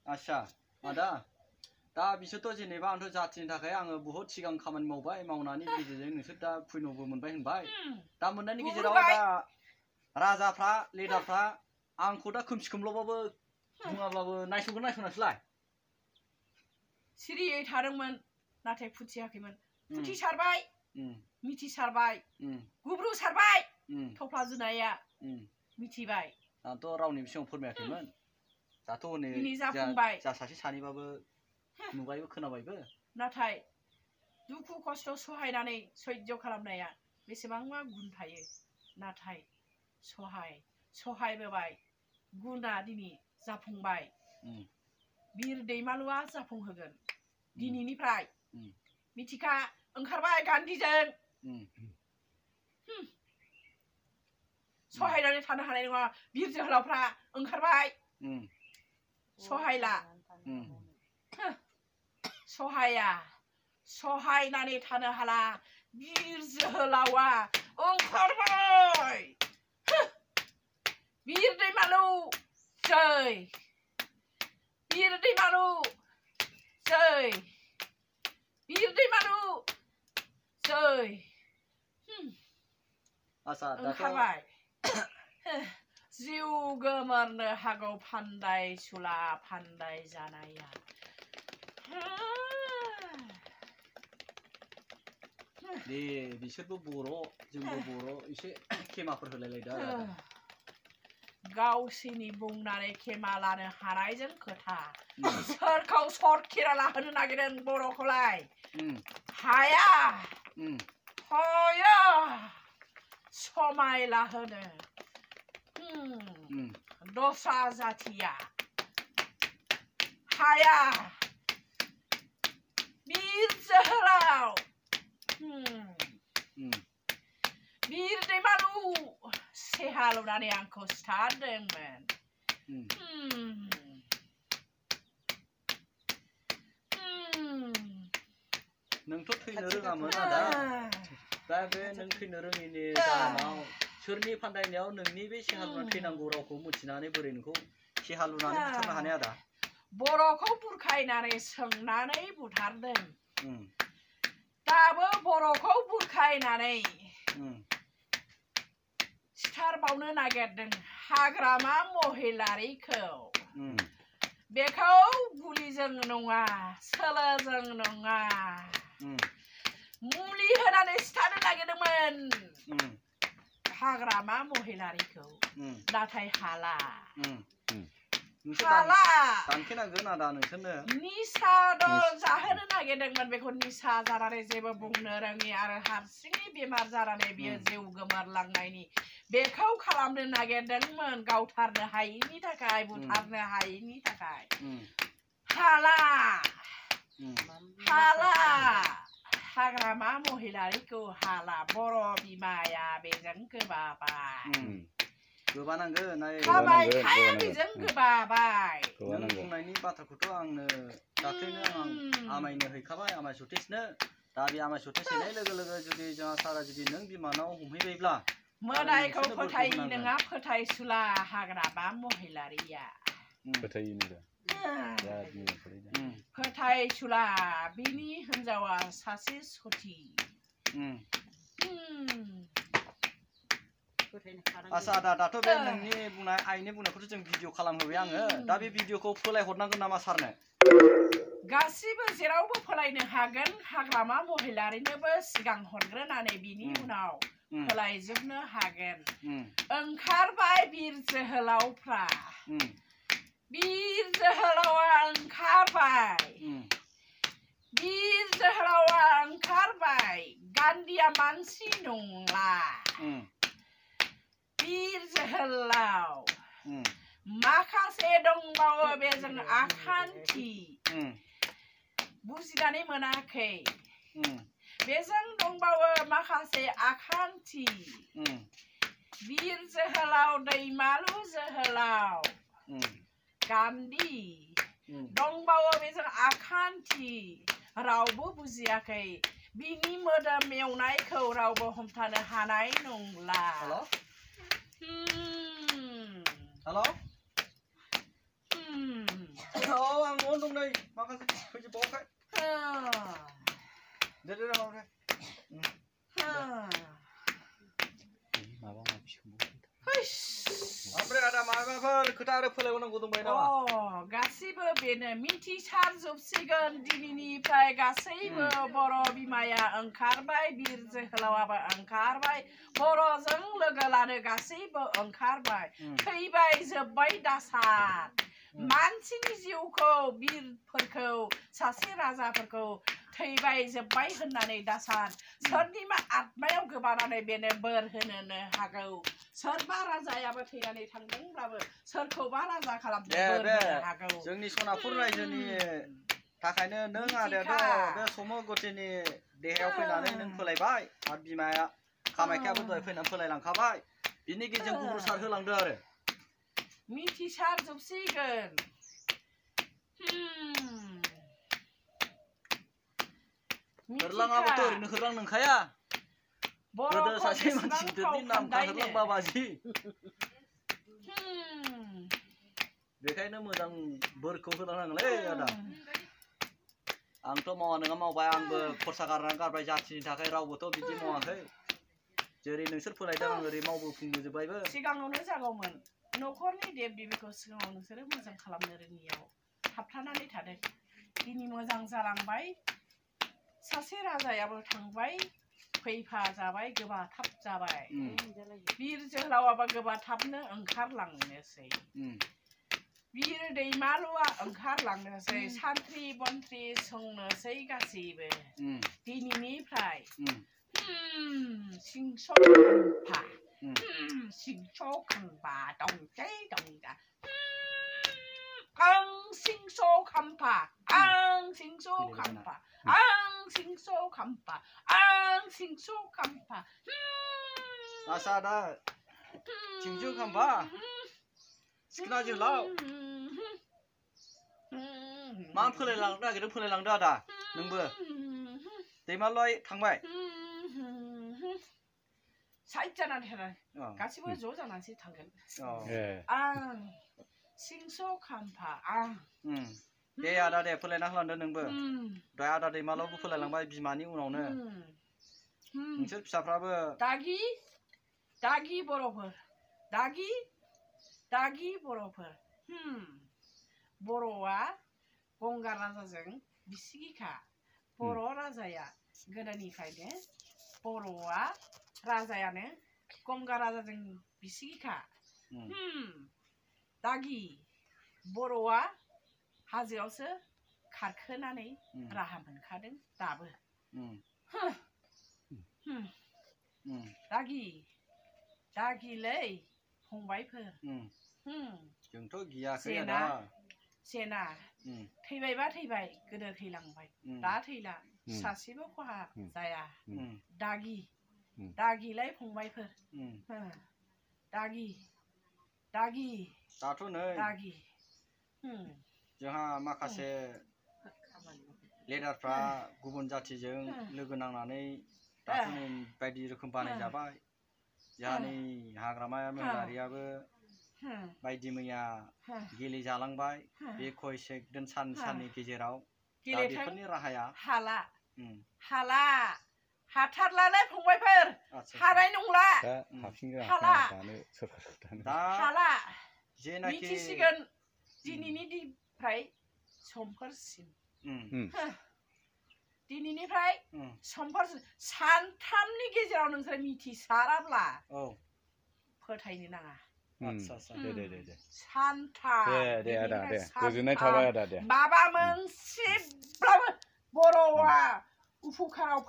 आच्छा आदा दा बिसोरथ' जेनेबा आंथ' जातिनि थाखाय आङो बहुत सिगां खामानि मावबाय मावनानै गेजेरजों नोंसोर दा फैनोबो मोनबाय होनबाय दा मोननायनि गेजेराव दा राजाफ्रा लिडारफ्रा आंखौ दा खोमसि खोमलावबाबो बुङाब्लाबो नायस'गोन नायस'नासैलाय सिरियै थादोंमोन नाथाय फुथियाखैमोन फुथिसारबाय मिथिसारबाय गुब्रुसारबाय थफ्ला जुनाया मिथिबाय आंथ' रावनिबो सिगाङाव फोरमायाखैमोन दाथ' हनै जा सासे सानैबाबो नुबायबो खोनाबायबो नाथाय दुखु खस्थ' सहायनानै सैज्य खालामनाया बेसेबांबा गुन थायो नाथाय सहायबोबाय गुना दिनै जाफुंबाय बिर दैमालुआ जाफुंहोगोन दिनैनिफ्राय मिथिखा ओंखारबाय गान्धीजों सहायनानै थानो हानाय नङा बिर जोहोलावफ्रा ओंखारबाय सहायला सहायनानै थानो हाला बिर जोहोलावा ओंखारबाय बिर दैमालु जै बिर दैमालु जै बिर दैमालु जै ओंखारबाय जिउ गोमोरनो हागौ फान्दाय सुला फान्दाय जानाया दे बिसोरबो बर' जोंबो बर' एसे खेमाफोर होलायलायदो गावसिनि बुंनानै खेमा लानो हानायजों खोथा सोरखौ सरखेरा लाहोनो नागिरदों बर'खौलाय हाया हाया समाय लाहोनो दस्रा जाथिया हाया बिर जोहोलाव बिर दैमालु सेहा लुनानै आंखौ सिथारदोंमोन नोंथ' थैनो रोङामोन आदा दा बे नों थैनो रोङिनि जाहोनाव सोरनि फान्दायनायाव नोंनि बे सेहा लुना थैनांगौ रावखौ मिथिनानै बोरै नोंखौ सेहा लुनानै बुथारनो हानाय आदा बर'खौ बुरखायनानै सोंनानै बुथारदों दाबो बर'खौ बुरखायनानै सिथारबावनो नागिरदों हाग्रामा महिलारिखौ बेखौ गुलिजों नङा सोलोजों नङा मुलि होनानै सिथारनो नागिरदोंमोन हाग्रामा महिलारिखौ नाथाय हाला दानखेनांगोन आदा नोंसोरनो निसा दल जाहोनो नागिरदोंमोन बेखौ निसा जानानै जेबो बुंनो रोङि आरो हारसिङै बेमार जानानै बियो जिउ गोमोरलांनायनि बेखौ खालामनो नागिरदोंमोन गावथारनो हायैनि थाखाय बुथारनो हायैनि थाखाय हाला हाग्रामा महिलारिखौ हाला बर' बिमाया बेजों गोबाबाय गोबानांगोन खामायखाया बेजों गोबाबाय नों बुंनायनि बाथ्राखौथ' आंनो दाख्लैनो आं आमायनो हैखाबाय आमाय सतीसनो दा बे आमाय सतीस हैनाय लोगो लोगो जुदि जोंहा सारा जुदि नों बिमानाव हमहैबायब्ला मोदायखौ फोथायि नङा फोथायसुला हाग्रामा महिलारिया फोथायसुला बिनि हिनजावा सासे सती आच्छा आदा दाथ' बे नोंनि बुंनाय आइनि बुंनायखौथ' जों भिडिअ खालामहोबाय आङो दा बे भिडिअखौ फोलायहरनांगोन नामा सारनो गासिबो जेरावबो फोलायनो हागोन हाग्रामा महिलारिनोबो सिगां हरग्रोनानै बिनि उनाव फोलायजोबनो हागोन ओंखारबाय बिर जोहोलावफ्रा बिर जोहोलावा ओंखारबाय बिर जोहोलावा ओंखारबाय गान्धीया मानसि नंला बिर जोहोलाव माखासे दंबावो बेजों आखान्थि बुजिनानै मोनाखै बेजों दंबावो माखासे आखान्थि बिर जोहोलाव दैमालु जोहोलाव गान्धी दंबावो बेजों आखान्थि रावबो बुजियाखै बिनि मोदोम एवनायखौ रावबो हमथानो हानाय नंला हेल' नै माखासे फैजोबावाखै दे माबादे माबा माबि ओमफ्राय आदा माबाफोर खोथा आरो फोलायबावनांगौ दंबायो नामा? गासैबो बेनो मिथिसारजोबसिगोन दिनैनिफ्राय गासैबो बर' बिमाया ओंखारबाय बिर जोहोलावाबो ओंखारबाय बर'जों लोगो लानो गासैबो ओंखारबाय थैबाय जोब्बाय दासार मानसिनि जिउखौ बिरफोरखौ सासे राजाफोरखौ थैबाय जोब्बाय होननानै दासान सोरनिबा आत्मायाव गोबानानै बेनो बोर होनो हागौ सोरबा राजायाबो थैनानै थांदोंब्लाबो सोरखौबा राजा खालामनो बोर होनो हागौ जोंनि सनापुर रायजोनि थाखायनो नों आदायाथ' बे समगतिनि देहायाव फैनानै नों फोलायबाय आरो बिमाया कामाख्याबो दहाय फैनानै फोलायलांखाबाय बिनि गेजेरजों गुरुसार होलांदो आरो मिथिसारजोबसिगोन होरलाङाबाथ' ओरैनो होरलां नंखाया गोदो सासे मानसि गिदिरनि नामखा होरलां बाबाजि बेखायनो मोजां बोरखौ होलांनांगोनलै आदा आंथ' मावा नङा मावबाय आंबो खरसा गारनानै गारबाय जाथिनि थाखाय रावबोथ' बिदि मावाखै जेरै नोंसोर फोलायदों आं ओरै मावबोफुंबोजोब्बायबो सिगाङावनो जागौमोन न'खरनि देब देबिखौ सिगाङाव नोंसोरो मोजां खालामनो रोङियाव थाबथानानै थादों दिनै मोजां जालांबाय सासे राजायाबो थांबाय फैफा जाबाय गोबाथाब जाबाय बिर जोहोलावाबो गोबाथाबनो ओंखारलांनोसै बिर दैमालुआ ओंखारलांनोसै सान्थ्रि बन्थ्रि संनोसै गासैबो दिनैनिफ्राय सिंस' खाम्फा दंजै दंजा आं सिंस' खाम्फा आं सिंस' खाम्फा आं सिंस' खाम्फा आं सिंस' खाम्फा आसा दा सिंस' खाम्फा सिखोना जोहोलाव मा फोलायलांनो नागिरदों फोलायलांदो आदा नोंबो दैमालुआ थांबाय साइड जानानै थानाय गासिबो ज' जानानैसो थांगोन आं सिंस' खाम्फा आं दे आदा दे फोलायना होलांदो नोंबो दहाय आदा दैमालुआबो फोलायलांबाय बिमानि उनावनो नोंसोर फिसाफ्राबो दागि बर'फोर दागि बर'फोर बर'आ गंगार राजाजों बिसिगिखा बर' राजाया गोदोनिफ्रायनो बर'आ राजायानो गंगार राजाजों बिसिगिखा दागि बर'आ हाजोआवसो खारखोनानै राहा मोनखादों दाबो दागिलै फंबायफोर जोंथ' गियाखै आदा सेना थैबायबा थैबाय गोदो थैलांबाय दा थैला सासेबो खहा जाया दागिलाय फंबायफोर दागि दाथ' नै दागि जोंहा माखासे लेडारफ्रा गुबुन जाथिजों लोगो नांनानै दाथ' नै बायदि रोखोम बानायजाबाय जोंहा नै हाग्रामाया मेलारियाबो बायदि मैया गेलेजालांबाय बे खयसेकदोन साननि गेजेराव दा बेफोरनि राहाया हाला हाथारलालै फंबायफोर हानाय नंला हाला मिथिसिगोन दिनैनिफ्राय समफोरसिम दिनैनिफ्राय समफोरसिम सानथामनि गेजेराव नोंसोर मिथिसाराब्ला फोथायनो नाङा सानथाम गोजोननाय थाबाय आदा दे माबा मोनसेब्लाबो बर'आ उफुखाराव